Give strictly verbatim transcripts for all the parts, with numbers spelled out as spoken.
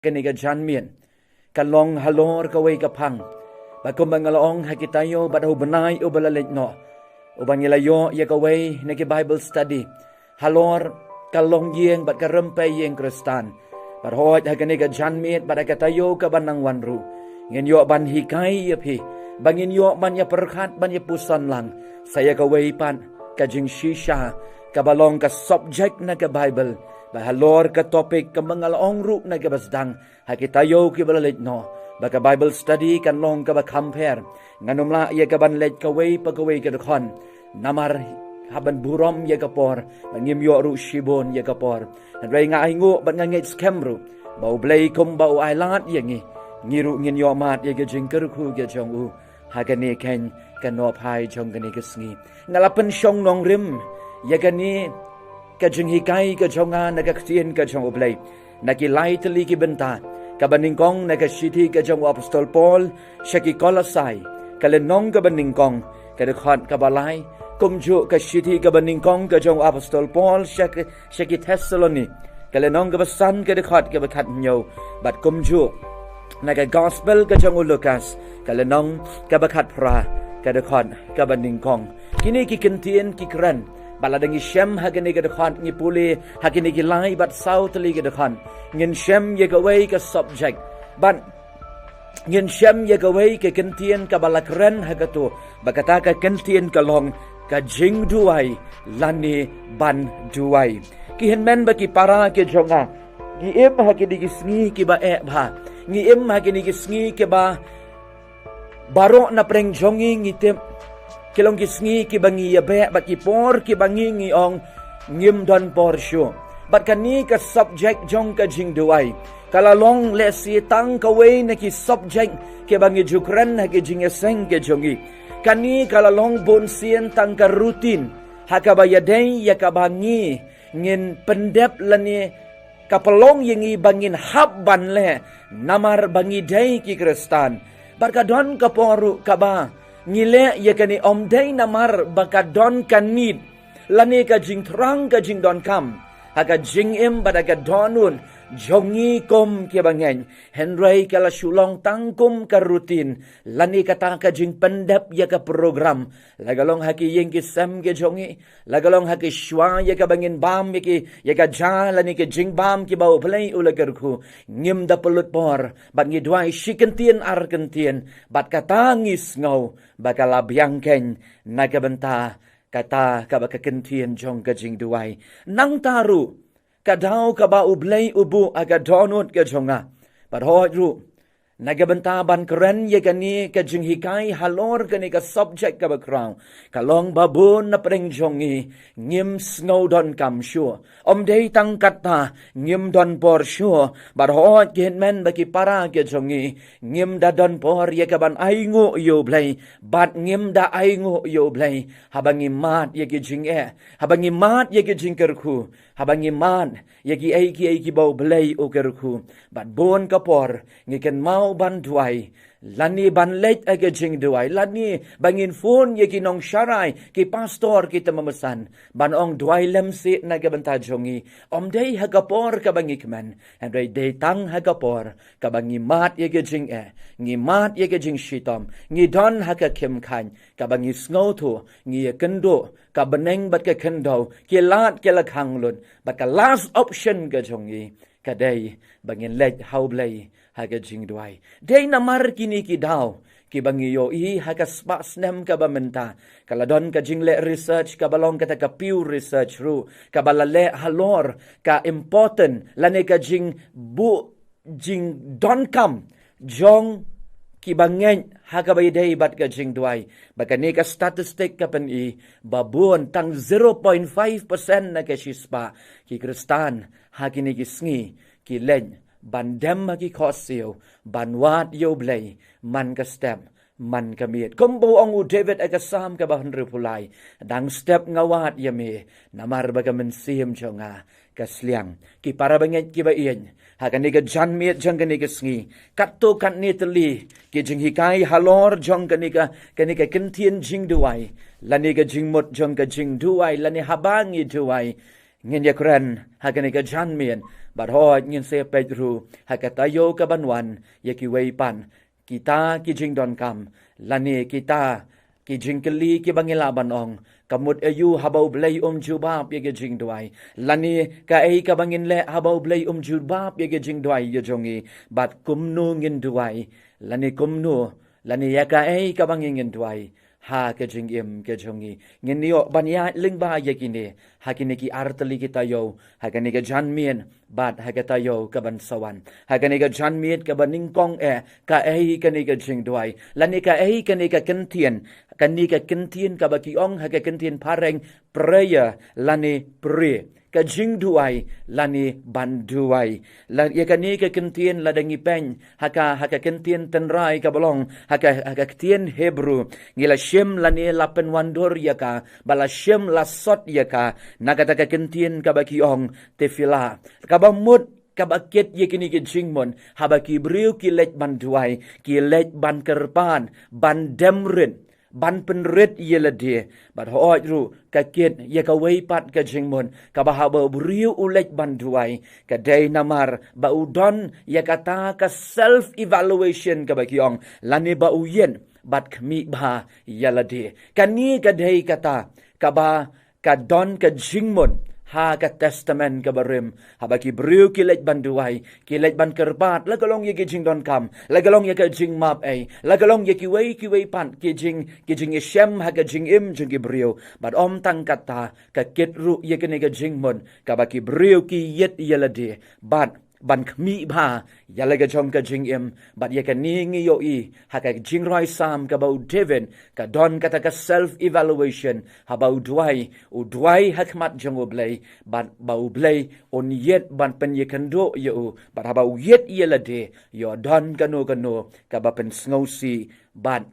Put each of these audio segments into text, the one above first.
kane ka janmiet ka long halor kawei ka phang, ba kumba nga la ong ha ki taïew bad ha u bnai uba la leit noh, uba ngi la ïoh ïa kawei na ki Bible study halor ka longïing bad ka rympei ïing Khristan. Bad hooid ha kane ka janmiet bad ha ka taïew kaba nang wan ruh, ngin ïoh ban hikai ïa phi, ba ngin ïoh ban ïa pyrkhat ban ïa puson lang sa ïa kawei pat ka jingshisha kaba long ka subject na ka Bible, ba halor ka topic kaba nga la ong ruh na kaba sdang ha ki taïew kiba la leit noh, ba ka Bible study kan long kaba kham pher. Ngan ym lah ïa kaban leit kawei pa kawei ka dkhot, namar haban burom ïa ka por, ba ngim ïoh ruh shibun ïa ka por. Hynrei nga ainguh bad nga ngeit skhem ruh ba U Blei kumba u ailad ïa ngi, ngi ruh ngin ïoh mad ïa ka jingkyrkhu ka jong u ha kane keiñ ka nohphai jong kane ka sngi. Nga la pynshong nongrim ïa kane ka jinghikai ka jong nga na ka ktien ka jong U Blei na ki lai tylli ki bynta. Kaba nyngkong na ka shithi ka jong u apostol Paul sha ki Kolosai, ka lynnong kaba nyngkong, ka dkhot kaba lai. Kumjuh ka shithi kaba nyngkong ka jong u apostol Paul sha ki, sha ki Thessaloni, ka lynnong kaba san, ka dkhot kaba khathynñiew. Bad kumjuh na ka gospel ka jong u Lukas, ka lynnong kaba khatphra, ka dkhot kaba nyngkong. Kine ki kyntien ki kren, ba lada ngi shem ha kine ki dkhot, ngi pule ha kine ki lai bad saw tylli ki dkhot, ngin shem ïa kawei ka subject, bad ngin shem ïa kawei ka kyntien kaba la kren ha kato, ba kata ka kyntien ka long ka jingduwai lane ban duwai. Ki hynmen bad ki para ki jong nga, ngi im ha kine ki sngi kiba eh bha, ngi im ha kine ki sngi kiba baroh na pdeng jong ngi ngi tip ki long ki sngi kiba ngi ïabeh bad ki por kiba ngi ngi ong ngim don por shuh. Bad kane ka subject jong ka jingduwai ka la long lehse tang kawei na ki subject kiba ngi ju kren ha ki jingïaseng ki jong ngi. Kane ka la long bunsien tang ka routine ha kaba ïadei ïa kaba ngi ngin pyndep lane ka pynlong ïa ngi ba ngin hap ban leh namar ba ngi dei ki Khristan. Bad ka don ka por ruh kaba ngi leh ïa kane ym dei namar ba ka don ka need lane ka jingthrang ka jingdonkam ha ka jingim bad ha ka dohnud jong ngi kum kiba ngeit, hynrei ka la shu long tang kum ka routine lane kata ka jingpyndep ïa ka program, la ka long ha ki ïing ki sem ki jong ngi, la ka long ha ki shuwa ïa kaba ngin bam ïa ki, ïa ka ja lane ki jingbam kiba U Blei u la kyrkhu. Ngim da pynlut por bad ngi duwai shi kyntien ar kyntien, bad kata ngi sngew ba ka la biang keiñ na ka bynta kata kaba ka kyntien jong ka jingduwai. Nangta ruh ka daw kaba U Blei u buh ha ka dohnud ka jong nga, bad hooid ruh na ka bynta ban kren ïa kane ka jinghikai halor kane ka subject kaba khraw, ka long ba bun na pdeng jong ngi ngim sngew donkam shuh. Ym dei tang kata, ngim don por shuh, bad hooid ki hynmen bad ki para ki jong ngi, ngim da don por ïa kaban ainguh ïa U Blei, bad ngim da ainguh ïa U Blei haba ngi mad ïa ki jingeh, haba ngi mad ïa ki jingkyrkhu, haba ngi mad ïa kiei kiei kiba U Blei u kyrkhu. Bad bun ka por ngi kynmaw ban duwai lane ban leit ha ka jingduwai, lane ba ngin phone ïa ki nongsharai, ki pastor, ki tymmen basan, ban ong duwai lem seh na ka bynta jong ngi. Ym dei ha ka por kaba ngi kmen, hynrei dei tang ha ka por kaba ngi mad ïa ka jingeh, ngi mad ïa ka jingshitom, ngi don ha ka khim khaiñ, kaba ngi sngewthuh ngi ïakynduh, ka bneng bad ka khyndew ki lad ki la khang lut, bad ka last option ka jong ngi ka dei ba ngin leit ha U Blei ha ka jingduwai. Dei namar kine ki daw kiba ngi ïohi ha ka spah snem kaba mynta, ka la don ka jingleh research kaba long kata ka Pew Research ruh, kaba la leh halor ka important lane ka jingbuh jingdonkam jong kiba ngeit ha kaba ïadei bad ka jingduwai. Bad kane ka statistic ka pyni ba bun, tang zero point five percent na ka shispah ki Khristan ha kine ki sngi ki leit ban dem ha ki khohsiew ban wad ïa U Blei man ka step man ka miet. Kumba u ong u David ha ka Salm kaba hynriewphew lai, dang step nga wad ïa me, namar ba ka mynsiem jong nga ka sliang. Ki para bangeit kiba ïeit, ha kane ka janmiet jong kane ka sngi, katto katne tylli ki jinghikai halor jong kane ka, kane ka kyntien jingduwai, lane ka jingmut jong ka jingduwai, lane haba ngi duwai, ngin ïakren ha kane ka janmiet Bad hooid ngin sa peit ruh ha ka taïew ka ban wan ïa kiwei pat kita ki jingdonkam lane kita ki jingkylli kiba ngi lah ban ong, ka mut aïu haba U Blei um jubab ïa ki jingduwai, lane kaei kaba ngin leh haba U Blei um jubab ïa ki jingduwai ïa jong ngi, bad kumno ngin duwai lane kumno, lane ïa kaei kaba ngi ngin duwai ha ka jingim ka jong ngi. Ngin ïoh ban ïaid lyngba ïa kine ha kine ki artylli ki taïew, ha kane ka janmiet bad ha ka taïew ka ban sa wan, ha kane ka janmiet kaba nyngkong eh, kaei kane ka jingduwai lane kaei kane ka kyntien, kane ka kyntien kaba ki ong ha ka kyntien phareng prayer lane pray, ka jingduwai lane ban duwai. La ïa kane ka kyntien lada ngi peit ha ka, ha ka kyntien tynrai kaba long ha ka, ha ka ktien Hebru, ngi la shim lane la pynwandur ïa ka, ba la shim la sot ïa ka na kata ka kyntien kaba ki ong tefillah, kaba mut kaba kit ïa kine ki jingmut haba ki briew ki leit ban duwai, ki leit ban kyrpad, ban dem rit, ban pynrit ïa lade. Bad hooid ruh ka kit ïa kawei pat ka jingmut kaba haba u briew u leit ban duwai, ka dei namar ba u don ïa kata ka self evaluation kaba ki ong, lane ba u ïeit bad khmih bha ïa lade. Kane ka dei kata kaba ka don ka jingmut ha ka Testament kaba rim, haba ki briew ki leit ban duwai, ki leit ban kyrpad, la ka long ïa ki jingdonkam, la ka long ïa ka jingmap ei, la ka long ïa kiwei kiwei pat ki jing, ki jingïashem ha ka jingim jong ki briew. Bad ym tang kata, ka kit ruh ïa kane ka jingmut kaba ki briew ki ïeit ïa lade bad ban khmih bha ïa la ka jong ka jingim. Bad ïa kane ngi ïohi ha ka jingrwai Salm kaba u David, ka don kata ka self evaluation, haba u duwai, u duwai ha khmat jong U Blei, bad ba U Blei un ïeit ban pynïakynduh ïa u, bad haba u ïeit ïa lade, ïoh don kano kano kaba pynsngewsih bad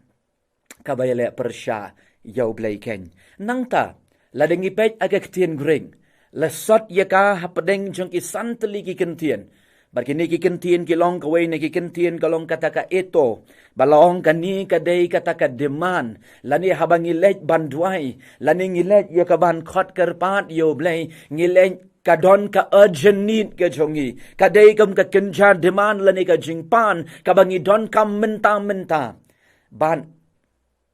kaba ïaleh pyrshah ïa U Blei keiñ. Nangta, lada ngi peit ha ka ktien Greek, la sot ïa ka hapdeng jong ki san tylli ki kyntien. Bad kine ki kyntien ki long, kawei na ki kyntien ka long kata ka eto, ba la ong kane ka dei kata ka demand, lane haba ngi leit ban duwai, lane ngi leit ïa ka ban khot kyrpad ïa U Blei, ngi leit, ka don ka urgent need ka jong ngi, ka dei kum ka kynja demand lane ka jingpan kaba ngi donkam mynta mynta. Bad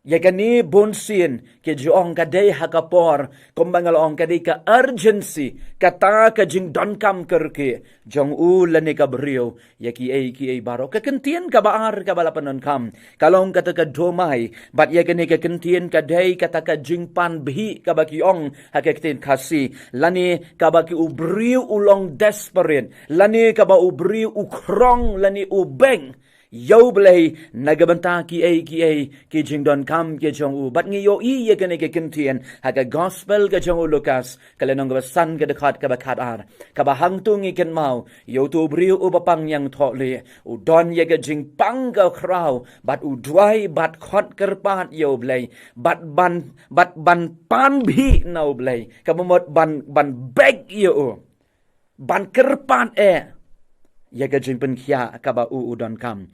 ïa kane bunsien ki ju ong ka dei ha ka por, kumba nga la ong, ka dei ka urgency, kata ka jingdonkam kyrkieh jong u lane ka briew ïa kiei kiei baroh. Ka kyntien kaba ar kaba la pyndonkam ka long kata ka domai, bad ïa kane ka kyntien ka dei kata ka jingpan bhih kaba ki ong ha ka ktien Khasi, lane kaba ki, u briew u long desperate, lane kaba u briew u khrong lane u beng ïa U Blei na ka bynta kiei kiei ki jingdonkam ki jong u. Bad ngi ïohi ïa kane ka kyntien ha ka Gospel ka jong u Lukas, ka lynnong kaba san, ka dkhot kaba khatar, kaba hangto ngi kynmaw ïa uto u briew uba pang ñiangthohlieh, u don ïa ka jingpang ka khraw, bad u duwai bad khot kyrpad ïa U Blei, bad ban, bad ban pan bhih na U Blei, kaba mut ban, ban beg ïa u, ban kyrpad eh ïa ka jingpynkhiah kaba u u donkam.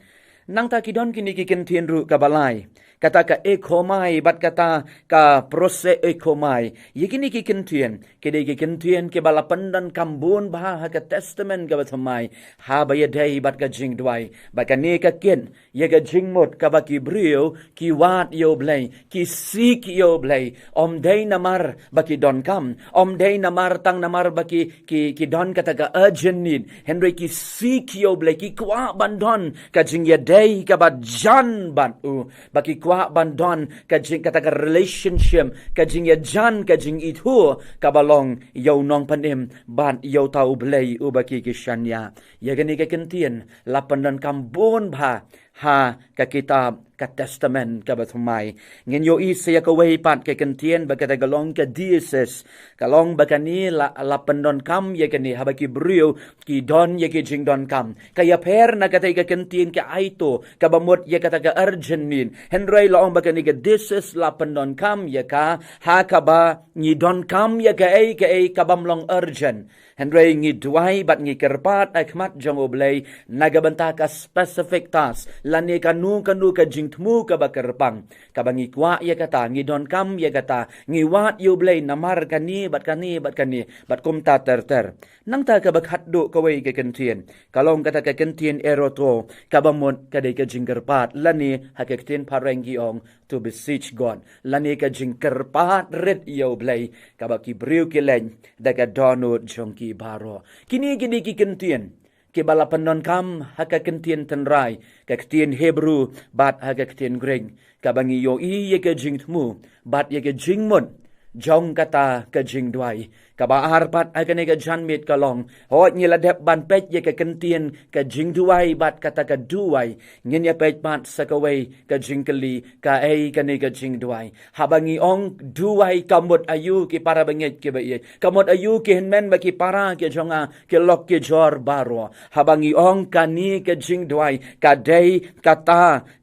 Nangta ki don kine ki kyntien ruh kaba lai, kata ka ekhomai bad kata ka prosekhomai. Ïa kine ki kyntien ki dei ki kyntien kiba la pyndonkam bun bha ha ka Testament kaba thymmai, haba ïadei bad ka jingduwai. Bad kane ka kit ïa ka jingmut kaba ki briew ki wad ïa U Blei, ki seek ïa U Blei, ym dei namar ba ki donkam, ym dei namar, tang namar ba ki, ki, ki don kata ka urgent need, hynrei ki seek ïa U Blei, ki kwah ban don ka jingïadei kaba jan bad u, ba ki kwah ban don ka jing, kata ka relationship, ka jingïajan, ka jingithuh kaba long ïa u Nongpynim bad ïa uta U Blei uba ki, ki shaniah. Ïa kane ka kyntien la pyndonkam bun bha ha ka kitab ka Testament kaba thymmai. Ngin ïohi sa ïa kawei pat ka kyntien, ba kata ka long ka diesis. Ka long ba kane la, la pyndonkam ïa kane haba ki briew ki don ïa ki jingdonkam. Ka ïapher na kata ka kyntien ka aito, kaba mut ïa kata ka urgent need. Hynrei la ong ba kane ka diesis la pyndonkam ïa ka ha kaba ngi donkam ïa kaei kaei ka bym long urgent, hynrei ngi duwai bad ngi kyrpad ha khmat jong U Blei na ka bynta ka specific task, lane kano kano ka jingthmu kaba kyrpang, kaba ngi kwah ïa kata, ngi donkam ïa kata, ngi wad ïa U Blei namar kane bad kane bad kane bad kumta ter ter. Nangta kaba khatduh kawei ka kyntien, ka long kata ka kyntien eroto, kaba mut ka dei ka jingkyrpad, lane ha ka ktien phareng ki ong to beseech God, lane ka jingkyrpad rit ïa U Blei, kaba ki briew ki leit da ka dohnud jong ki baroh. Kine ki dei ki kyntien kiba la pyndonkam ha ka kyntien tynrai, ka ktien Hebru bad ha ka ktien Grik, kaba ngi ïohi ïa ka jingthmu bad ïa ka jingmut jong kata ka jingduwai. Kaba ar pat ha kane ka janmiet ka long, hooid ngi la dep ban peit ïa ka kyntien ka jingduwai bad kata ka duwai, ngin ïa peit pat sa kawei ka jingkylli, kaei kane ka jingduwai? Haba ngi ong duwai, ka mut aïu ki para bangeit kiba ïeit, ka mut aïu ki hynmen bad ki para ki jong nga, ki lok ki jor baroh? Haba ngi ong kane ka jingduwai ka dei kata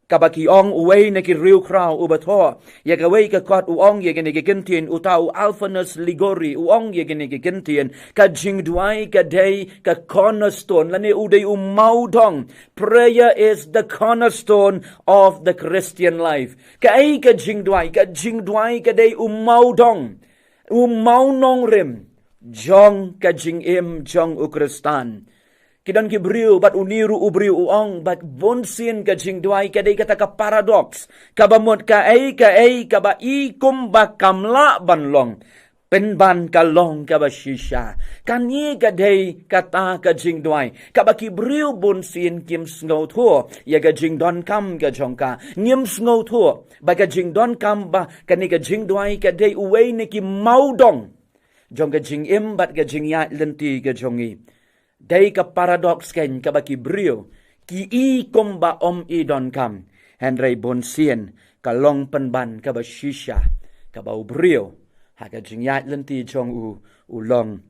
kaba ki ong uwei na ki riewkhraw uba thoh ïa kawei ka kot, u ong ïa kane ka kyntien, uta u Alphonsus Liguori, u ong ïa kane ka kyntien, ka jingduwai ka dei ka cornerstone, lane u dei u mawdong. Prayer is the cornerstone of the Christian life. Kaei ka jingduwai? Ka jingduwai ka dei u mawdong, u mawnongrim jong ka jingim jong u Khristan. Ki don ki briew, bad une ruh u briew u ong, bad bunsien ka jingduwai ka dei kata ka paradox, kaba mut kaei kaei kaba i kumba kam lah ban long, pynban ka long kaba shisha. Kane ka dei kata ka jingduwai kaba ki briew bunsien kim sngewthuh ïa ka jingdonkam ka jong ka. Ngim sngewthuh ba ka jingdonkam, ba kane ka jingduwai ka dei uwei na ki mawdong jong ka jingim bad ka jingïaid lynti ka jong ngi. Dei ka paradox keiñ kaba ki briew ki i kumba ym i donkam, hynrei bunsien ka long pynban kaba shisha, kaba u briew ha ka jingïaid lynti jong u, u long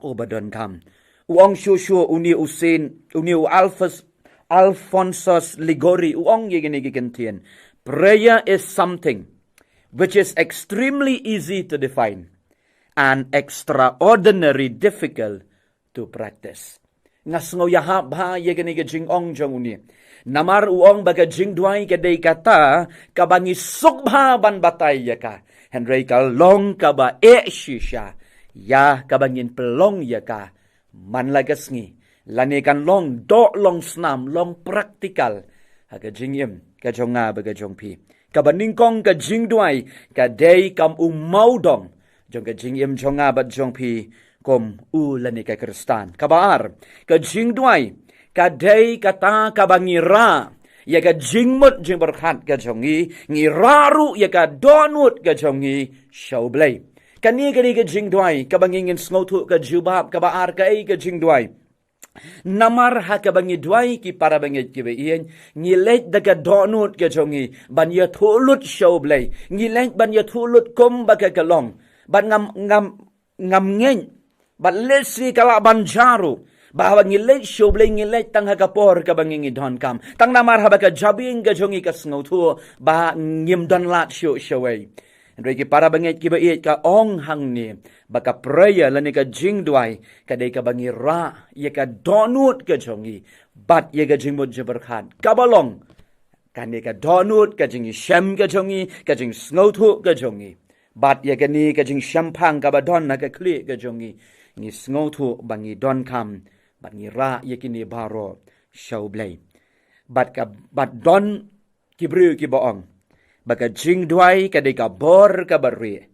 uba donkam. U ong shuh shuh une u Saint, une u Alphas-, Alphonsus Liguori, u ong ïa kine ki kyntien: "Prayer is something which is extremely easy to define and extraordinary difficult to practice." Nga sngew ïahap bha ïa kane ka jingong jong une. Namar u ong ba ka jingduwai ka dei kata kaba ngi suk bha ban batai ïa ka, hynrei ka long kaba eh shisha ïa kaba ngin pynlong ïa ka man la ka sngi, lane kan long doh long snam, long practical ha ka jingim ka jong nga bad ka jong phi. Kaba nyngkong, ka jingduwai ka dei kum u mawdong jong ka jingim jong nga bad jong phi kum u lane ka Khristan. Kaba ar, ka jingduwai ka dei kata kaba ngi rah ïa ka jingmut jingpyrkhat ka jong ngi, ngi rah ruh ïa ka dohnud ka jong ngi sha U Blei. Kane ka dei ka jingduwai kaba ngi ngin sngewthuh ka jubab. Kaba ar, kaei ka jingduwai? Namar ha kaba ngi duwai, ki para bangeit kiba ïeit, ngi leit da ka dohnud ka jong ngi ban ïathuh lut sha U Blei. Ngi leit ban ïathuh lut kumba ka ka long. Bad ngam, ngam, ngam ngeit, bad lehse ka lah ban jia ruh, ba haba ngi leit sha U Blei ngi leit tang ha ka por kaba ngi ngi donkam. Tang namar haba ka jabieng ka jong ngi ka sngewthuh ba ngim don lad shuh shawei. Hynrei ki para bangeit kiba ïeit, ka ong hangne ba ka prayer lane ka jingduwai ka dei kaba ngi rah ïa ka dohnud ka jong ngi bad ïa ka jingmut jingpyrkhat kaba long, kane ka dohnud, ka jingshem ka jong ngi, ka jingsngewthuh ka jong ngi, bad ïa kane ka jingshemphang kaba don ha ka khlieh ka jong ngi. Ngi sngewthuh ba ngi donkam bad ngi rah ïa kine baroh sha U Blei. Bad ka, bad don ki briew kiba ong ba ka jingduwai ka dei ka bor kaba rieh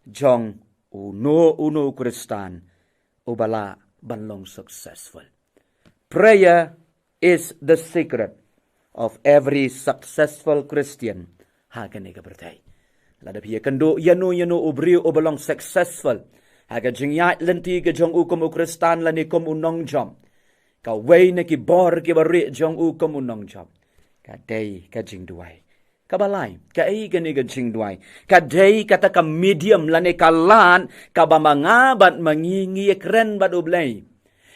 jong uno uno u Khristan uba lah ban long successful. Prayer is the secret of every successful Christian ha kane ka pyrthei. Lada phi ïakynduh ïano ïano u briew uba long successful ha ka jingïaid lynti ka jong u kum u Khristan lane kum u nongjop, kawei na ki bor kiba rieh jong u kum u nongjop ka dei ka jingduwai. Kaba lai, kaei kane ka jingduwai? Ka dei kata ka medium lane ka lad kaba ma nga bad ma ngi ngi ïakren bad U Blei.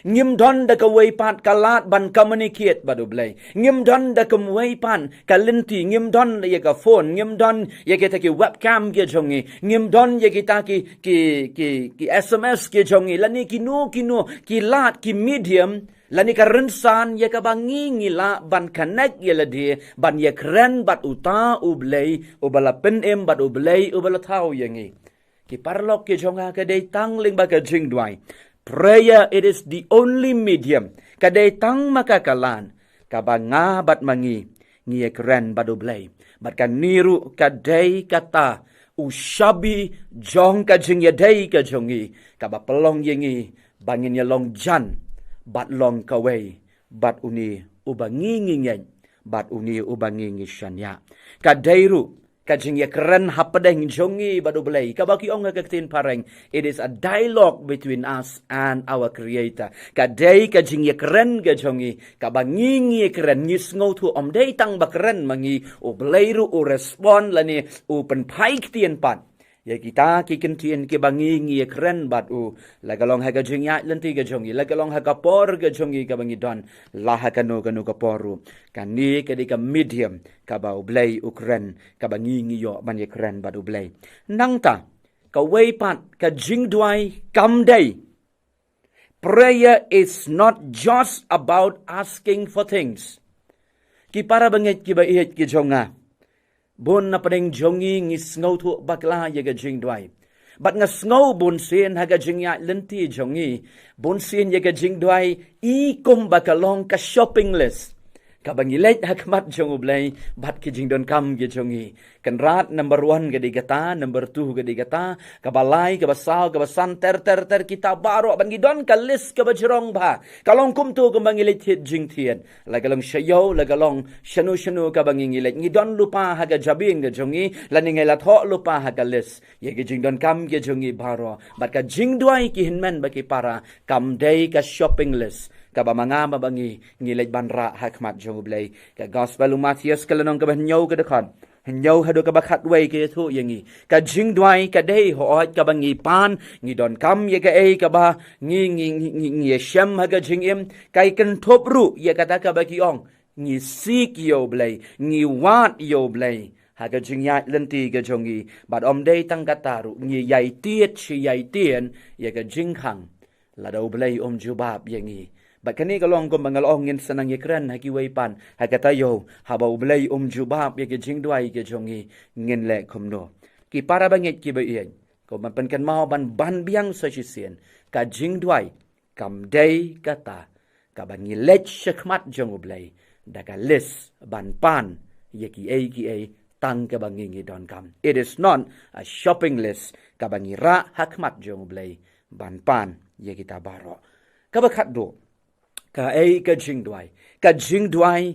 Ngim don da kawei pat ka lad ban communicate bad U Blei. Ngim don da kawei pat ka lynti, ngim don ïa ka phone, ngim don ïa kita ki webcam ki jong ngi, ngim don ïa kita ki, ki, ki, ki S M S ki jong ngi, lane kino kino ki lad, ki medium lane ka rynsan ïa kaba ngi ngi lah ban connect ïa lade ban ïakren bad uta U Blei uba la pynim bad U Blei uba la thaw ïa ngi. Ki paralok ki jong nga, ka dei tang lyngba ka jingduwai. Prayer, it is the only medium. Ka dei tang ma ka ka lad kaba nga bad ma ngi ngi ïakren bad U Blei. Bad kane ruh ka dei kata u shabi jong ka jingïadei ka jong ngi, kaba pynlong ïa ngi ba ngin ïalong jan bad long kawei bad une uba ngi ngi ngeit bad une uba ngi ngi shaniah. Ka dei ruh ka jingïakren hapdeng jong ngi bad U Blei, kaba ki ong ha ka ktien phareng, it is a dialogue between us and our Creator. Ka dei ka jingïakren ka jong ngi, kaba ngi ngi ïakren, ngi sngewthuh, ym dei tang ba kren ma ngi, U Blei ruh u respond lane u pynphai ktien pat ïa kita ki ktien kiba ngi ngi ïakren bad u, la ka long ha ka jingïaid lynti ka jong ngi, la ka long ha ka por ka jong ngi kaba ngi don, la ha kano kano ka por ruh. Kane ka dei ka medium kaba U Blei u kren, kaba ngi ngi ïoh ban ïakren bad U Blei. Nangta kawei pat, ka jingduwai kam dei. Prayer is not just about asking for things. Ki para bangeit kiba ïeit ki jong nga, bun na pdeng jong ngi ngi sngewthuh bakla ïa ka jingduwai. Bad nga sngew bun sien ha ka jingïaid lynti jong ngi, bun sien ïa ka jingduwai i kum ba ka long ka shopping list, kaba ngi leit ha khmat jong U Blei bad ki jingdonkam ki jong ngi. Kynrad number one ka dei kata, number two ka dei kata, kaba lai, kaba saw, kaba san, ter ter ter, kita baroh bad ngi don ka list kaba jrong bha. Ka long kumto kumba ngi leit thied jingthied, la ka long sha ïew, la ka long shano shano kaba ngi ngi leit, ngi don lypa ha ka jabieng ka jong ngi, lane ngi la thoh lypa ha ka list ïa ki jingdonkam ki jong ngi baroh. Bad ka jingduwai, ki hynmen bad ki para, kam dei ka shopping list kaba ma nga ma ba ngi ngi leit ban rah ha khmat jong U Blei. Ka Gospel u Mathaios ka lynnong kaba hynñiew, ka dkhot hynñiew haduh kaba khatwei ka ïathuh ïa ngi, ka jingduwai ka dei, hooid, kaba ngi pan, ngi donkam ïa kaei kaba ngi ngi ngi ngi, ngi ïashem ha ka jingim. Ka kynthup ruh ïa kata kaba ki ong, ngi seek ïa U Blei, ngi wad ïa U Blei ha ka jingïaid lynti ka jong ngi. Bad ym dei tang kata ruh, ngi ïai tied shi ïai tied ïa ka jingkhang, lada U Blei um jubab ïa ngi. Bad kane ka long kumba nga la ong, ngin sa nang ïakren ha kiwei pat ha ka taïew, haba U Blei um jubab ïa ka jingduwai ka jong ngi, ngin leh kumno? Ki para bangeit kiba ïeit, kumba pynkynmaw ban ban biang sa shisien, ka jingduwai kam dei kata kaba ngi leit sha khmat jong U Blei da ka list ban pan ïa kiei kiei tang kaba ngi ngi donkam. It is not a shopping list kaba ngi rah ha khmat jong U Blei ban pan ïa kita baroh. Kaba khatduh, kaei ka jingduwai? Ka jingduwai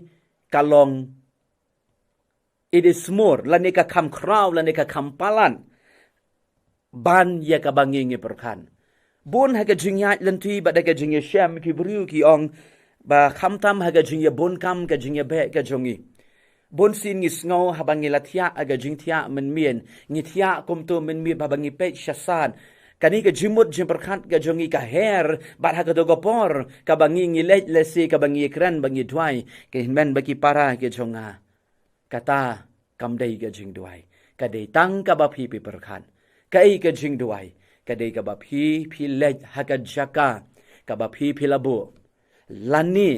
ka long, it is more, lane ka kham khraw, lane ka kham palat ban ïa kaba ngi ngi pyrkhat. Bun ha ka jingïaid lynti bad ha ka jingïashem, ki briew ki ong ba khamtam ha ka jingïabunkam, ka jingïabeh ka jong ngi, bun sien ngi sngew haba ngi la thiah ha ka jingthiah mynmiet, ngi thiah kumto mynmiet, haba ngi peit sha sad, kane ka jingmut jingpyrkhat ka jong ngi ka her. Bad ha kato ka por kaba ngi ngi leit, lehse kaba ngi kren, ba ngi duwai, ki hynmen bad ki para ki jong nga, kata kam dei ka jingduwai. Ka dei tang kaba phi phi pyrkhat. Kaei ka jingduwai? Ka dei kaba phi phi leit ha ka jaka kaba phi phi la buh, lane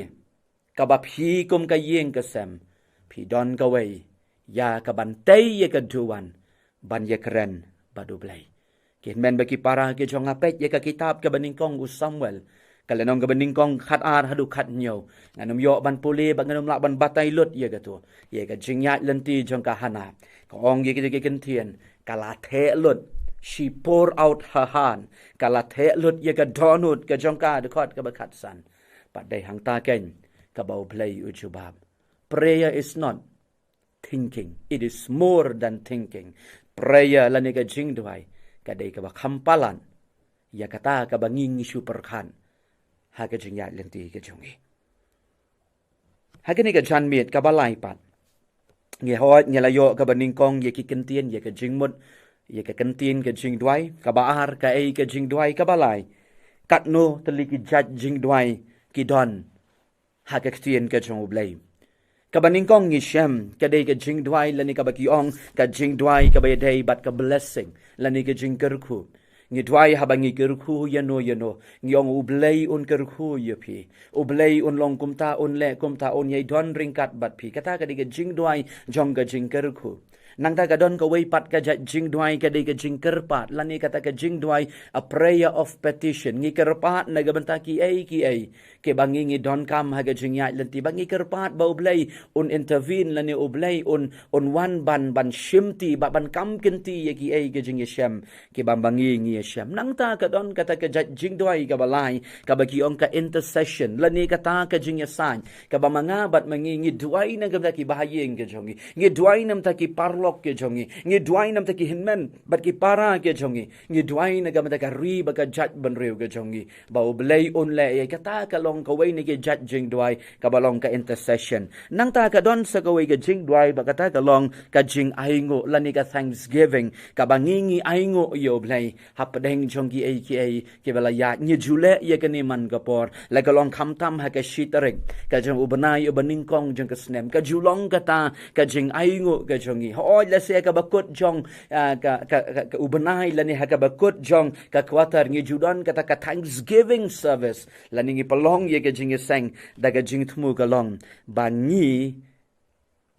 kaba phi kum ka ïing ka sem phi don kawei ïa kaban tei ïa ka duwan ban ïakren bad U Blei. Ki hynmen bad ki para ki jong nga, peit ïa ka kitab kaba nyngkong u Samuel, ka lynnong kaba nyngkong, khatar haduh khathynñiew. Ngan ym ïoh ban pule bad ngan ym lah ban batai lut ïa kato, ïa ka jingïaid lynti jong ka Hana. Ka ong ïa kita ki ktien, ka la theh lut, she pour out her heart, ka la theh lut ïa ka dohnud ka jong ka, dkhot kaba khatsan. Bad dei hangta keiñ kaba U Blei u jubab. Prayer is not thinking. It is more than thinking. Prayer lane ka jingduwai ka dei kaba kham palat ïa kata kaba ngi ngi shu pyrkhat ha ka jingïaid lynti ka jong ngi. Ha kane ka janmiet kaba lai pat, ngi hoi ngi la ïoh kaba nyngkong ïa ki ktien, ïa ka jingmut, ïa ka ktien ka jingduwai. Kaba ar, kaei ka jingduwai? Kaba lai, katno tylli ki jait jingduwai ki don ha ka ktien ka jong U Blei. Kaba nyngkong ngi shem ka dei ka jingduwai lane kaba ki ong ka jingduwai kaba ïadei bad ka blessing lane ka jingkyrkhu. Ngi duwai haba ngi kyrkhu ïano ïano, ngi ong U Blei un kyrkhu ïa phi, U Blei un long kumta, un leh kumta, un ïai don ryngkat bad phi. Kata ka dei ka jingduwai jong ka jingkyrkhu. Nangta ka don kawei pat ka jait jingduwai ka dei ka jingkyrpad, lane kata ka jingduwai, a prayer of petition. Ngi kyrpad na ka bynta kiei kiei kiba ngi ngi donkam ha ka jingïaid lynti, ba ngi kyrpad ba U Blei un intervene, lane U Blei un, un wan ban, ban shimti, ba ban kam kynti ïa kiei ka jingïashem kiba ma ngi ngi ïashem. Nangta ka don kata ka jait jingduwai kaba lai, kaba ki ong ka intercession, lane kata ka jingïasaid, kaba ma nga bad ma ngi ngi duwai na ka bynta ki bahaïing ka jong ngi, ngi duwai na ka bynta ki paralok ka jong ngi, ngi duwai na ka bynta ki hynmen bad ki para ka jong ngi, ngi duwai na ka bynta ka ri bad ka jaitbynriew ka jong ngi, ba U Blei un leh ïa kata. Ka long kawei na ki jait jingduwai kaba long ka intercession. Nangta ka don sa kawei ka jingduwai ba kata ka long ka jingainguh, lane ka thanksgiving, kaba ngi ngi ainguh ïa U Blei hapdeng jong kiei kiei kiba la ïaid. Ngi ju leh ïa kane man ka por, la ka long khamtam ha ka shi tarik ka jong u bnai uba nyngkong jong ka snem, ka ju long kata ka jingainguh ka jong ngi. Hooid, lehse ha kaba kut jong, ah, ka, ka, ka, ka u bnai, lane ha kaba kut jong ka quarter, ngi ju don kata ka thanksgiving service, lane ngi pynlong ïa ka jingïaseng da ka jingthmu ka long ba ngi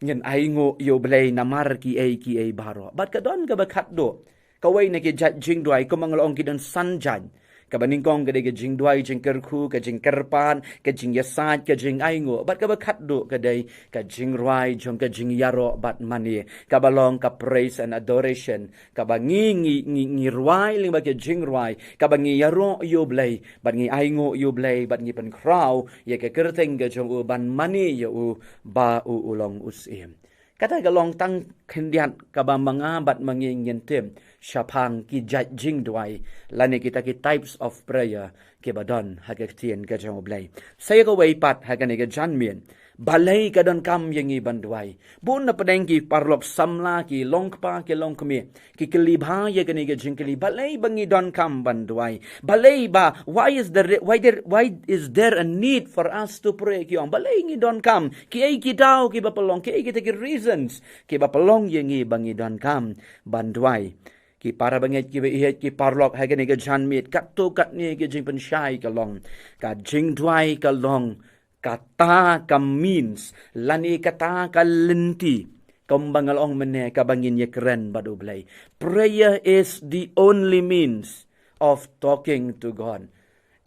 ngin ainguh ïa U Blei namar kiei kiei baroh. Bad ka don kaba khatduh, kawei na ki jait jingduwai, kumba nga la ong ki don san jait. Kaba nyngkong ka dei ka jingduwai jingkyrkhu, ka jingkyrpad, ka jingïasaid, ka jingainguh. Bad kaba khatduh ka dei ka jingrwai jong ka jingïaroh bad mane, kaba long ka praise and adoration, kaba ngi, ngi, ngi, ngi rwai lyngba ka jingrwai, kaba ngi ïaroh ïa U Blei, bad ngi ainguh ïa U Blei, bad ngi pynkhraw ïa ka kyrteng ka jong U, ban mane ïa U ba U u long U Syiem. Kata ka long tang khyndiat kaba ma nga bad ma ngi ngin tip shaphang ki jait jingduwai, lane kita ki types of prayer kiba don ha ka ktien ka jong U Blei. Sa ïa kawei pat ha kane ka janmiet, balei ka donkam ïa ngi ban duwai? Bun na pdeng ki paralok samla, ki longkpa, ki longkmie, ki kylli bha ïa kane ka jingkylli, balei ba ngi donkam ban duwai? Balei ba, why is there, why there, why is there a need for us to pray? Ki ong, balei ngi donkam? Kiei ki daw kiba pynlong, kiei kita ki reasons kiba pynlong ïa ngi ba ngi donkam ban duwai? Ki para bangeit kiba ïeit, ki paralok, ha kane ka janmiet, katto katne ka jingpynshai ka long, ka jingduwai ka long kata ka means, lane kata ka lynti, kumba nga la ong mynne, kaba ngin ïakren bad U Blei. Prayer is the only means of talking to God.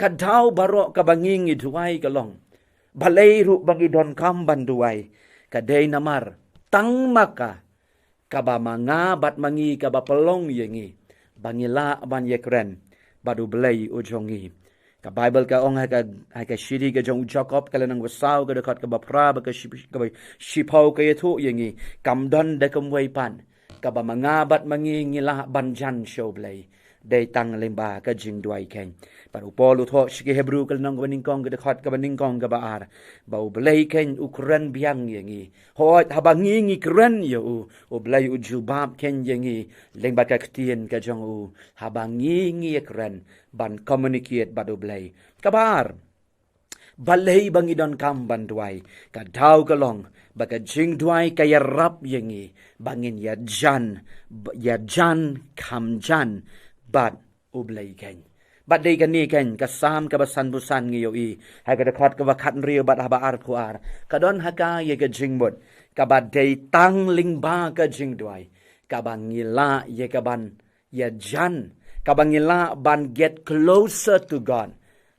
Ka daw baroh kaba ngi ngi duwai ka long, balei ruh ba ngi donkam ban duwai, ka dei namar tang ma ka, kaba ma nga bad ma ngi, kaba pynlong ïa ngi ba ngi lah ban ïakren bad U Blei u jong ngi. Ka Baibl ka ong ha ka, ha ka shithi ka jong u Jakob, ka lynnong ba saw, ka dkhot kaba phra bad ka shi-, kaba shiphew, ka ïathuh ïa ngi, kam don da kumwei pat kaba ma nga bad ma ngi ngi lah ban jan sha U Blei, dei tang lyngba ka jingduwai keiñ. Bad u Paul u thoh sha ki Hebru, ka lynnong kaba nyngkong, ka dkhot kaba nyngkong, kaba ar, ba U Blei keiñ u kren biang ïa ngi. Hooid, haba ngi ngi kren ïa U, U Blei u jubab keiñ ïa ngi lyngba ka ktien ka jong U, haba ngi ngi ïakren ban communicate bad U Blei. Kaba ar, balei ba ngi donkam ban duwai? Ka daw ka long ba ka jingduwai ka ïarap ïa ngi ba ngin ïajan, ba, ïajan kham jan bad U Blei keiñ. Bad dei kane keiñ ka Salm kaba sanphew san ngi ïohi, ha ka dkhot kaba khathynriew bad haba arphew ar, ka don ha ka ïa ka jingmut, kaba dei tang lyngba ka jingduwai kaba ngi lah ïa kaban ïajan, kaba ngi lah ban get closer to God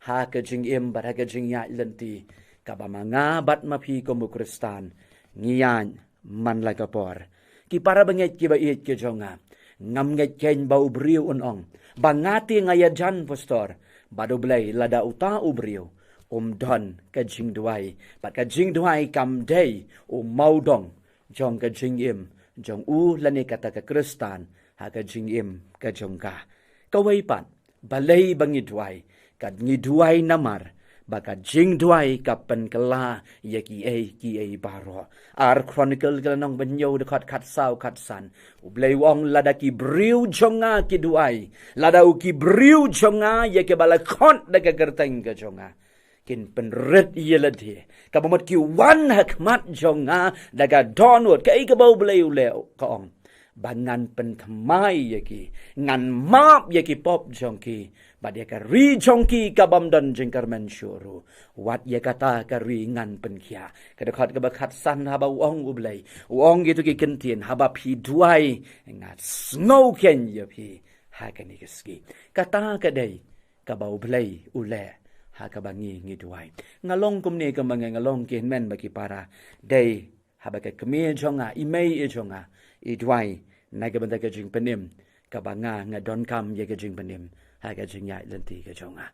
ha ka jingim bad ha ka jingïaid lynti, kaba ma nga bad ma phi kum u Khristan ngi ïaid man la ka por. Ki para bangeit kiba ïeit ka jong nga, ngam ngeit keiñ ba u briew un ong ba nga te nga ïajan, Pastor, bad U Blei, lada uta u briew um don ka jingduwai, bad ka jingduwai kam dei u mawdong jong ka jingim jong u lane kata ka Khristan ha ka jingim ka jong ka. Kawei pat, balei ba ngi duwai? Ka ngi duwai namar ba ka jingduwai ka pynkylla ïa kiei kiei baroh. Ar Chronicle ka lynnong ba hynñiew, dkhot khatsaw khatsan, U Blei u ong, lada ki briew jong nga ki duwai, lada u ki briew jong nga ïa kiba la khot da ka kyrteng ka jong nga, kin pynrit ïa lade, kaba mut ki wan ha khmat jong nga da ka dohnud. Kaei kaba U Blei u leh, ka ong, ba ngan pynthymmai ïa ki, ngan map ïa ki pop jong ki, bad ïa ka ri jong ki ka bym don jingkyrmen shuh ruh, wat ïa kata ka ri ngan pynkhiah. Ka dkhot kaba khatsan, haba u ong U Blei, u ong kito ki kyntien, haba phi duwai, nga sngew khein ïa phi ha kane ka sngi. Kata ka dei kaba U Blei u leh ha kaba ngi ngi duwai. Nga long kumne kumba nga, nga long, ki hynmen bad ki para. Dei haba ka kmie jong nga, i mei i jong nga, i duwai na ka bynta ka jingpynim, kaba nga nga donkam ïa ka jingpynim ha ka jingïaid lynti ka jong nga.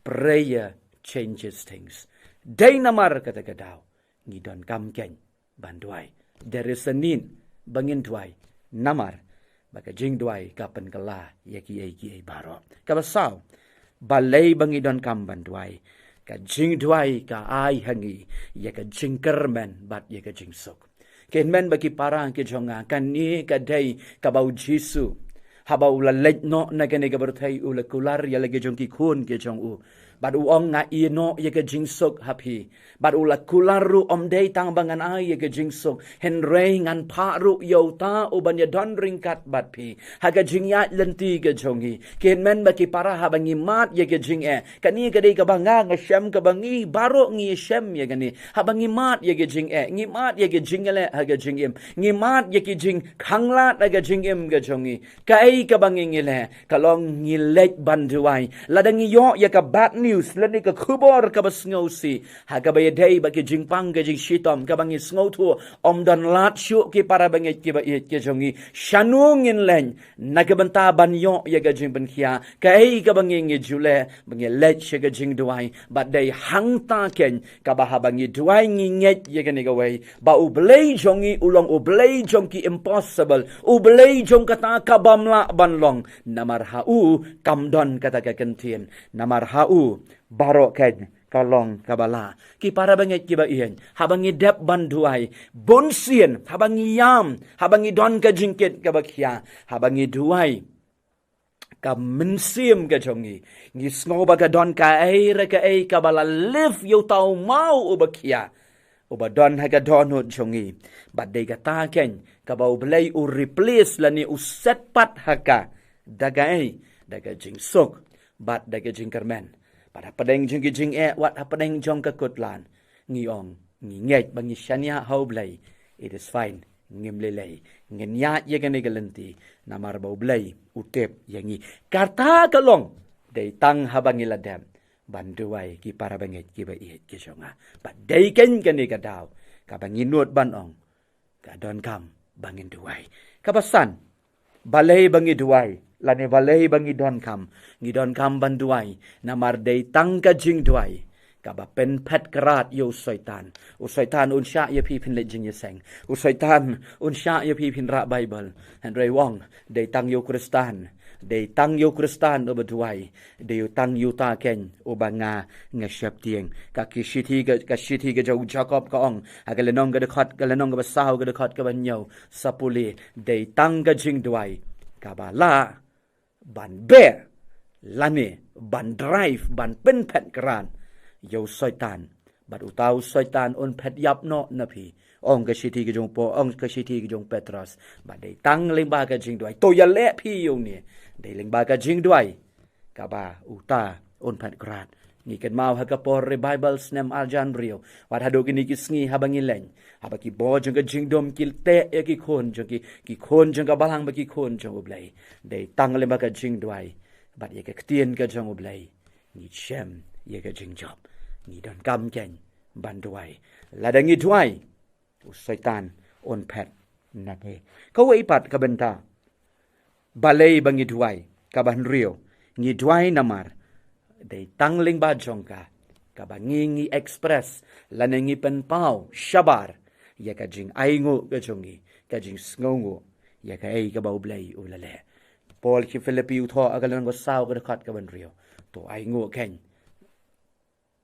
Prayer changes things. Dei namar kata ka daw ngi donkam khein ban duwai. There is a need ba ngin duwai, namar ba ka jingduwai ka pynkylla ïa kiei kiei baroh. Kaba saw, balei ba ngi donkam ban duwai? Ka jingduwai ka ai ha ngi ïa ka jingkyrmen bad ïa ka jingsuk. Ki hynmen bad ki para ki jong nga, kane ka dei kaba U Jisu, haba u la leit noh na kane ka pyrthei, u la kular ïa la ki jong ki khun ki jong u, bad u ong, nga ïeh noh ïa ka jingsuk ha phi. Bad u la kular ruh, ym dei tang ba ngan ai ïa ka jingsuk, hynrei ngan phah ruh ïa uta uban ïadon ryngkat bad phi ha ka jingïaid lynti ka jong ngi. Ki hynmen bad ki para, haba ngi mad ïa ka jingeh, kane ka dei kaba nga nga shem, kaba ngi baroh ngi shem ïa kane. Haba ngi mad ïa ka jingeh, ngi mad ïa ka jingïaleh ha ka jingim, ngi mad ïa ka jingkhanglad ha ka jingim ka jong ngi, kaei kaba ngi ngi leh? Ka long ngi leit ban duwai. Lada ngi ïoh ïa ka bad news lane ka khubor kaba sngewsih, ha kaba ïadei bad ka jingpang ka jingshitom, kaba ngi sngewthuh ym don lad shuh, ki para bangeit kiba ïeit ki jong ngi, shano ngin leit na ka bynta ban ïoh ïa ka jingpynkhiah? Kaei kaba ngi ngi ju leh? Ba ngi leit sha ka jingduwai. Bad dei hangta khein kaba haba ngi duwai ngi ngeit ïa kane kawei, ba U Blei jong ngi u long U Blei jong ki impossible, U Blei jong kata ka bym lah ban long. Namar ha u kam don kata ka kyntien. Namar ha u baroh khein ka long kaba lah. Ki para bangeit kiba ïeit, haba ngi dep ban duwai, bunsien haba ngi ïam, haba ngi don ka jingkit kaba khia, haba ngi duwai, ka mynsiem ka jong ngi, ngi sngew ba ka don kaei re kaei kaba la lift ïa uta u maw uba khia, uba don ha ka dohnud jong ngi. Bad dei kata khein kaba U Blei u replace lane u set pat ha ka, da kaei? Da ka jingsuk bad da ka jingkyrmen. Bad hapdeng jong ki jingeh, wat hapdeng jong ka kutlan, ngi ong, ngi ngeit ba ngi shaniah ha U Blei. It is fine. Ngim lei lei. Ngin ïaid ïa kane ka lynti namar ba U Blei u tip ïa ngi. Kata ka long dei tang haba ngi la dep ban duwai, ki para bangeit kiba ïeit ki jong nga. Bad dei khein kane ka daw kaba ngi nud ban ong, ka donkam ba ngin duwai. Kaba san, balei ba ngi duwai, lane balei ba ngi donkam? Ngi donkam ban duwai namar dei tang ka jingduwai kaba pynphet krad ïa u Soitan. U Soitan un shah ïa phi phin leit jingïaseng. U Soitan un shah ïa phi phin rah Baibl. Hynrei u ong, dei tang ïa u Khristan, dei tang ïa u Khristan uba duwai, dei tang ïa uta khein uba nga nga sheptieng. Ka ki shithi ka, ka shithi ka jong u Jakob ka ong ha ka lynnong ka dkhot, ka lynnong kaba saw ka dkhot kaba hynñiew, sa pule, dei tang ka jingduwai kaba lah ban beh lane ban drive, ban pynphet krad ïa u Soitan. Bad uta u Soitan un phet ïap noh na phi. Ong ka shithi ka jong u Po, ong ka shithi ka jong u Petros, bad dei tang lyngba ka jingduwai. To ïaleh phi ïa une. Dei lyngba ka jingduwai kaba uta un phet krad. Ngi kynmaw ha ka por Revival snem arhajar hynriew, wat haduh kine ki sngi haba ngi leit, haba ki bor jong ka jingdum ki teh ïa ki khun jong ki, ki khun jong ka balang bad ki khun jong U Blei. Dei tang lyngba ka jingduwai bad ïa ka ktien ka jong U Blei ngi shem ïa ka jingjop. Ngi donkam khein ban duwai. Lada ngi duwai, u Soitan un phet na phi. Kawei pat ka bynta balei ba ngi duwai, kaba hynriew, ngi duwai namar dei tang lyngba jong ka kaba ngi ngi express lane ngi pynpaw shabar ïa ka jingainguh ka jong ngi, ka jingsngewnguh ïa kaei kaba U Blei u la leh. Paul sha ki Philippi u thoh ha ka lynnong kaba saw ka dkhot kaba hynriew, to ainguh khein.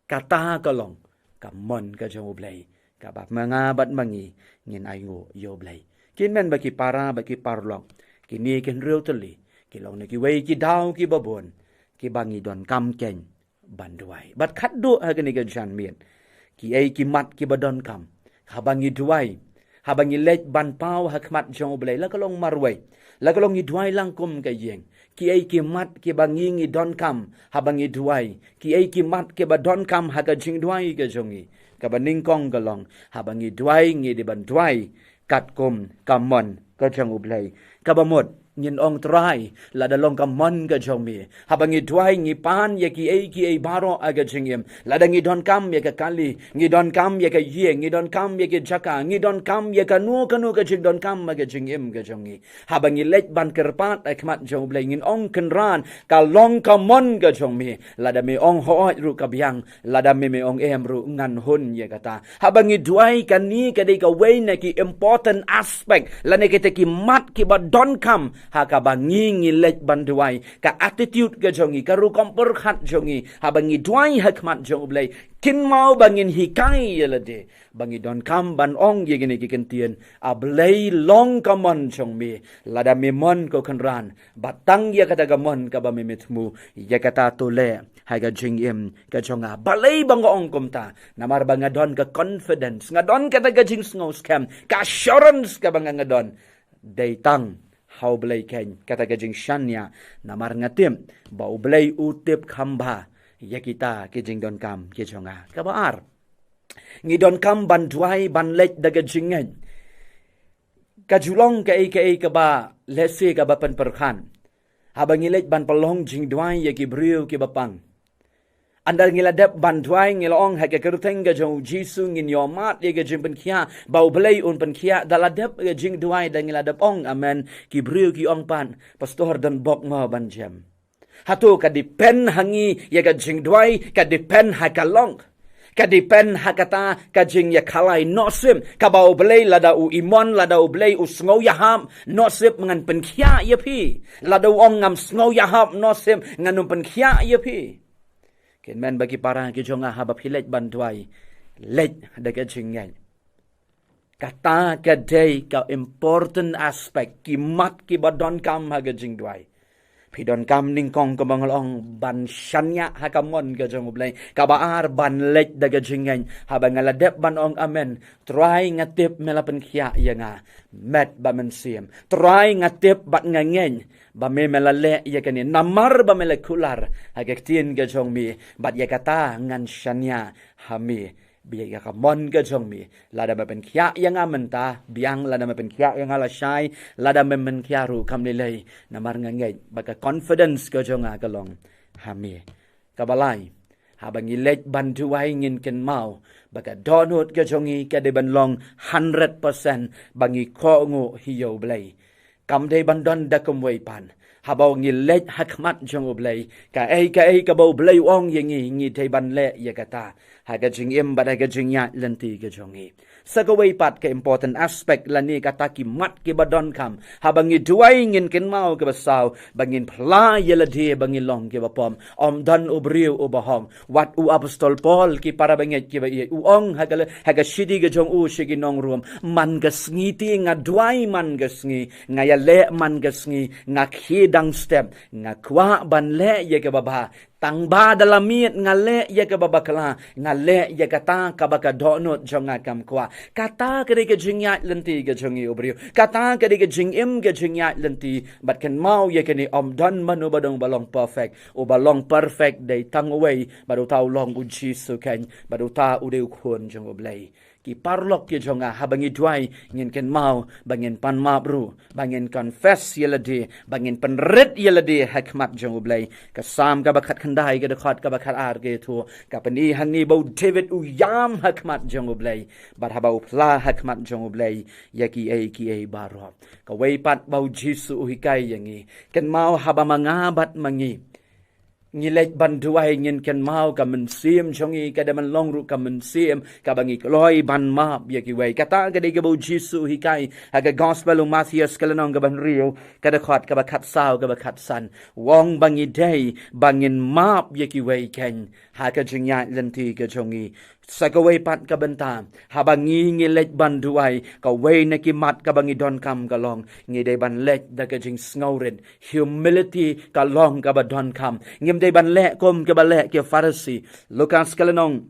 Kata ka long ka mon ka jong U Blei, kaba ma nga bad ma ngi ngin ainguh ïa U Blei. Ki hynmen bad ki para bad ki paralok, kine ki hynriew tylli ki long na kiwei ki daw kiba bun kiba ngi donkam khein ban duwai. Bad khatduh ha kane ka janmiet, kiei ki mat kiba donkam haba ngi duwai, Haba ngi leit ban paw ha khmat jong U Blei, la ka long marwei, la ka long ngi duwai lang kum ka ïing, kiei ki mat kiba ngi ngi donkam haba ngi duwai, kiei ki mat kiba donkam ha ka jingduwai ka jong ngi. Kaba nyngkong ka long, haba ngi duwai ngi dei ban duwai katkum ka mon ka jong U Blei. Kaba mut, ngin ong Trai, lada long ka mon ka jong me, haba ngi duwai ngi pan ïa kiei kiei baroh ha ka jingim. Lada ngi donkam ïa ka kali, ngi donkam ïa ka ïing, ngi donkam ïa ka jaka, ngi donkam ïa kano kano ka jingdonkam ha ka jingim ka jong ngi. Haba ngi leit ban kyrpad ha khmat jong U Blei, ngin ong Kynrad, ka long ka mon ka jong me. Lada me ong hooid ruh ka biang, lada me me ong em ruh ngan hun ïa kata. Haba ngi duwai, kane ka dei kawei na ki important aspect lane kita ki mat kiba donkam ha kaba ngi ngi leit ban duwai. Ka attitude ka jong ngi, ka rukom pyrkhat jong ngi haba ngi duwai ha khmat jong U Blei, kynmaw ba ngin hikai ïa lade ba ngi donkam ban ong ïa kine ki kyntien, A Blei, long ka mon jong me. Lada me mon, ko Kynrad, ba tang ïa kata ka mon kaba me me thmu, ïa kata to leh ha ka jingim ka jong nga. Balei ba nga ong kumta? Namar ba nga don ka confidence, nga don kata ka jingsngewskhem, ka assurance kaba nga nga don, dei tang ha U Blei keiñ. Kata ka jingshaniah, namar nga tip ba U Blei u tip kham bha ïa kita ki jingdonkam ki jong nga. Kaba ar, ngi donkam ban duwai ban leit da ka jingngeit. Ka ju long kaei kaei kaba lehse kaba pynpyrkhat haba ngi leit ban pynlong jingduwai ïa ki briew kiba pang. Ynda ngi la dep ban duwai, ngi la ong ha ka kyrteng ka jong U Jisu ngin ïohmad ïa ka jingpynkhiah, ba U Blei un pynkhiah. Da la dep ka jingduwai, da ngi la dep ong amen, ki briew ki ong pat, Pastor, don bok mo ban jem. Hato ka depend ha ngi ïa ka jingduwai, ka depend ha ka long, ka depend ha kata ka jingïakhalai? Nosim, kaba U Blei, lada u imon, lada U Blei u sngew ïahap, nosim ngan pynkhiah ïa phi. Lada u ong ngam sngew ïahap, nosim ngan ym pynkhiah ïa phi. Kynmaw ba ki para ki jong nga, haba phi leit ban duwai, leit da ka jingngeit. Kata ka dei ka important aspect, ki mat kiba donkam ha ka jingduwai. Phi donkam nyngkong, kumba nga la ong, ban shaniah ha ka mon ka jong U Blei. Kaba ar, ban leit da ka jingngeit. Haba nga la dep ban ong amen, Trai, nga tip me la pynkhiah ïa nga met bad mynsiem. Trai, nga tip bad nga ngeit ba me me la leh ïa kane, namar ba me la kular ha ka ktien ka jong me. Bad ïa kata ngan shaniah ha me, bad ïa ka mon ka jong me. Lada me pynkhiah ïa nga mynta, biang, lada me pynkhiah ïa nga lashai, lada me pynkhiah ruh kam lei lei, namar nga ngeit ba ka confidence ka jong nga ka long ha me. Kaba lai, haba ngi leit ban duwai, ngin kynmaw ba ka dohnud ka jong ngi ka dei ban long hundred percent ba ngi kohnguh hi ïa U Blei. Kam dei ban don da kumwei pat. Haba ngi leit ha khmat jong U Blei, kaei kaei kaba U Blei u ong ïa ngi, ngi dei ban leh ïa kata ha ka jingim bad ha ka jingïaid lynti ka jong ngi. Sa kawei pat ka important aspect lane kata ki mat kiba donkam, haba ngi duwai, ngin kynmaw kaba saw ba ngin phla ïa lade ba ngi long kiba pop. Ym don u briew uba hok. Wat u Apostol Paul, ki para bangeit kiba ïeit, u ong ha ka le-, ha ka shithi ka jong u sha ki nong Rom, man ka sngi te nga duwai man ka sngi, nga ïaleh man ka sngi, nga khie dang step, nga kwah ban leh ïa kaba bha. Tang ba da la miet nga leh ïa kaba bakla, nga leh ïa kata kaba ka dohnud jong nga kam kwah. Kata ka dei ka jingïaid lynti ka jong ngi, u briew. Kata ka dei ka jingim ka jingïaid lynti. Bad kynmaw ïa kane, ym don mano ba dang ba long perfect. Uba long perfect dei tang uwei, bad uta u long U Jisu keiñ, bad uta u dei u Khun jong U Blei. Ki paralok ki jong nga, haba ngi duwai, ngin kynmaw ba ngin pan map ruh, ba ngin confess ïa lade, ba ngin pynrit ïa lade ha khmat jong U Blei. Ka Salm kaba khatkhyndai, ka dkhot kaba khatar ka ïathuh, ka pyni hangne ba u David u ïam ha khmat jong U Blei, bad haba u phla ha khmat jong U Blei ïa kiei kiei baroh. Kawei pat ba U Jisu u hikai ïa ngi, kynmaw haba ma nga bad ma ngi ngi leit ban duwai, ngin kynmaw ka mynsiem jong ngi ka dei ban long ruh ka mynsiem kaba ngi kloi ban map ïa kiwei. Kata ka dei kaba U Jisu u hikai ha ka Gospel u Mathaios, ka lynnong kaba hynriew, ka dkhot kaba khatsaw, kaba khatsan. U ong ba ngi dei ba ngin map ïa kiwei keiñ ha ka jingïaid lynti ka jong ngi. Sa kawei pat ka bynta, haba ngi ngi leit ban duwai, kawei na ki mat kaba ngi donkam ka long, ngi dei ban leit da ka jingsngewrit, humility ka long kaba donkam. Ngim dei ban leh kum kiba leh ki Pharisi. Lukas ka lynnong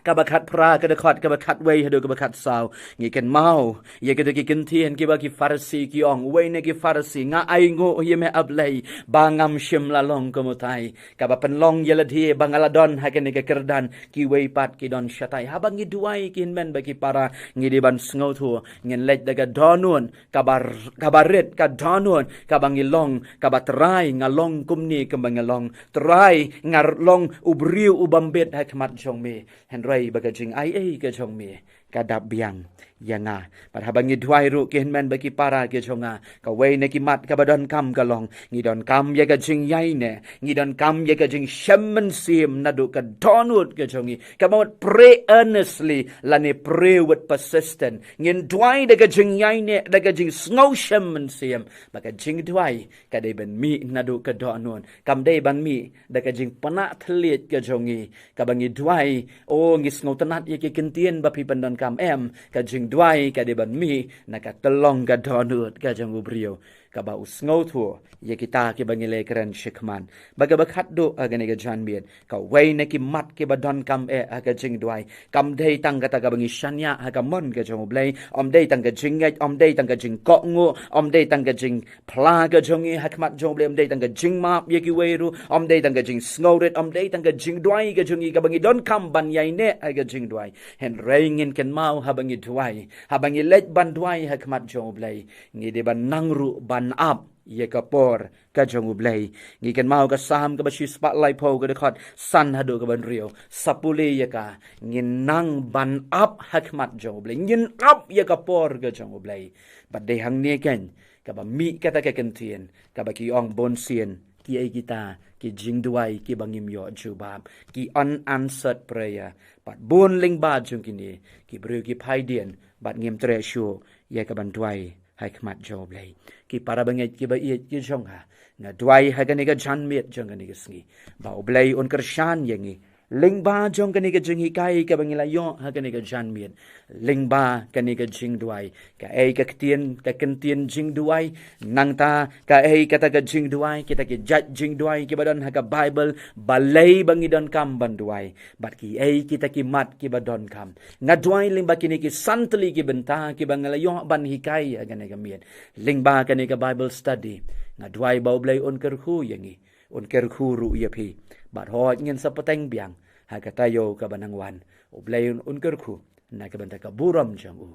kaba khatphra, ka dkhot kaba khatwei haduh kaba khatsaw. Ngi kynmaw ïa kita ki ktien kiba ki Pharisi ki ong, wei na ki Pharisi, nga ainguh ïa me A Blei ba ngam shym la long kumtai, kaba pynlong ïa lade ba nga la don ha kane ka kyrdan, kiwei pat ki don shatai. Haba ngi duwai ki hynmen bad ki para, ngi dei ban sngewthuh, ngin leit da ka dohnud kaba, kaba rit, ka dohnud kaba ngi long, kaba, Trai, nga long kumne kumba nga long. Trai, nga long u briew u bym bit ha khmat jong me. Hynrei ba ka jingaiei ka jong me ka dap biang ïa nga. Bad haba ngi duwai ruh ki hynmen bad ki para ki jong nga, kawei na ki mat kaba donkam ka long, ngi donkam ïa ka jingïaineh, ngi donkam ïa ka jingshem mynsiem naduh ka dohnud ka jong ngi. Kaba mut pray earnestly lane pray with persistence. Ngin duwai da ka jingïaineh, da ka jingsngew shem mynsiem. Ba ka jingduwai ka dei ban mih naduh ka dohnud, kam dei ban mih da ka jingpynah thylliej ka jong ngi. Kaba ngi duwai, o, ngi sngewtynnad ïa ki ktien ba phi pyndonkam, em, ka jingduwai ka dei ban mih na ka tyllong ka dohnud ka jong u briew, kaba u sngewthuh ïa kita kiba ngi leh kren shakhmat. Bad kaba khatduh ha kane ka janmiet, kawei na ki mat kiba donkam eh ha ka jingduwai, kam dei tang kata kaba ngi shaniah ha ka mon ka jong u Blei, ym dei tang ka jingngeit, ym dei tang ka jingkohnguh, ym dei tang ka jingphla ka jong ngi ha khmat jong u Blei, ym dei tang ka jingmap ïa kiwei ruh, ym dei tang ka jingsngewrit, ym dei tang ka jingduwai ka jong ngi. Kaba ngi donkam ban ïaineh ha ka jingduwai. Hynrei ngin kynmaw, haba ngi duwai, haba ngi leit ban duwai ha khmat jong u Blei, ngi dei ban nang ruh ban ap ïa ka por ka jong u Blei. Ngi kynmaw ka Salm kaba shispah laiphew, ka dkhot san haduh kaba hynriew, sa pule ïa ka, ngin nang ban ap ha khmat jong u Blei, ngin ap ïa ka por ka jong u Blei. Bad dei hangne keiñ kaba mih kata ka ktien kaba ki ong bunsien, kiei kita ki jingduwai kiba ngim ïoh jubab, ki unanswered prayer. Bad bun lyngba jong kine ki briew ki phai dien bad ngim treh shuh ïa ka ban duwai ha khmat jong u Blei. Ki para bangeit kiba ïeit ki jong nga, nga duwai ha kane ka janmiet jong kane ka sngi ba u Blei un kyrshan ïa ngi lyngba jong kane ka jinghikai kaba ngi la ïoh ha kane ka janmiet, lyngba kane ka jingduwai. Kaei ka ktien, ka ktien jingduwai, nangta kaei kata ka jingduwai, kita ki jait jingduwai kiba don ha ka Baibl, balei ba ngi donkam ban duwai, bad kiei kita ki mat kiba donkam. Nga duwai lyngba kine ki san tylli ki bynta kiba nga la ïoh ban hikai ha kane ka miet, lyngba kane ka Bible study, nga duwai ba u Blei un kyrkhu ïa ngi, un kyrkhu ruh ïa phi. Bad hooid, ngin sa pateng biang ha ka taïew kaba nang wan. U Blei un, un kyrkhu na ka bynta ka burom jong u.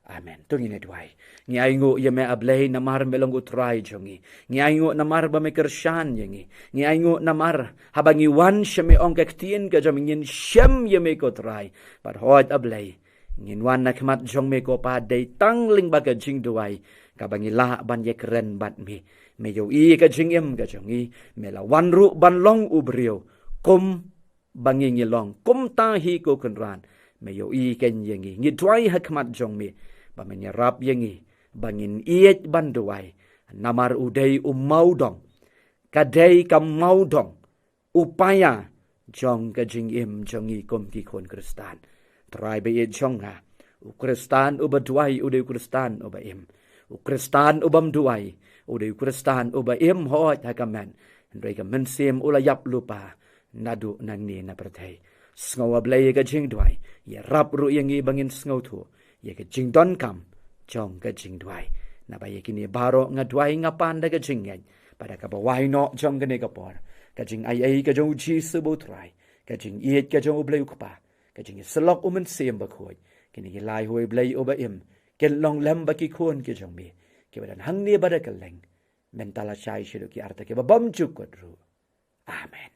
Amen. To ngin ïa duwai. Ngi ainguh ïa me A Blei namar me long u Trai jong ngi. Ngi ainguh namar ba me kyrshan ïa ngi. Ngi ainguh namar haba ngi wan sha me, ong ka ktien ka jong me, ngin shem ïa me ko Trai. Bad hooid A Blei, ngin wan na khmat jong me ko Pa dei tang lyngba ka jingduwai kaba ngi lah ban ïakren bad me. Me ïohi ka jingim ka jong ngi, me la wan ruh ban long u briew kum ba ngi ngi long, kumta hi ko Kynrad. Me ïohi keiñ ïa ngi. Ngi duwai ha khmat jong me ba men ïarap ïa ngi, ba ngin ïeit ban duwai, namar u dei u mawdong, ka dei ka mawdong, u paia jong ka jingim jong ngi kum ki khun Khristan. Trai ba ïeit jong nga, u Khristan uba duwai u dei u Khristan uba im. U Khristan u bym duwai u dei u Khristan uba im, hooid, ha ka met, hynrei ka mynsiem u la ïap lypa naduh nangne na pyrthei. Sngew A Blei ïa ka jingduwai, ïarap ruh ïa ngi ba ngin sngewthuh ïa ka jingdonkam jong ka jingduwai. Naba ïa kine baroh nga duwai, nga pan da ka jingngeit ba da kaba wai noh jong kane ka por, ka jingaiei ka jong u Jisu ba u Trai, ka jingïeit ka jong u Blei u Kpa, ka jingïasyllok u Mynsiem Bakhuid, kine ki lai hoi Blei uba im kin long lem bad ki khun ki jong me kiba don hangne bad ha kylleng, mynta lashai shaduh ki arta kiba bymjukut ruh. Amen.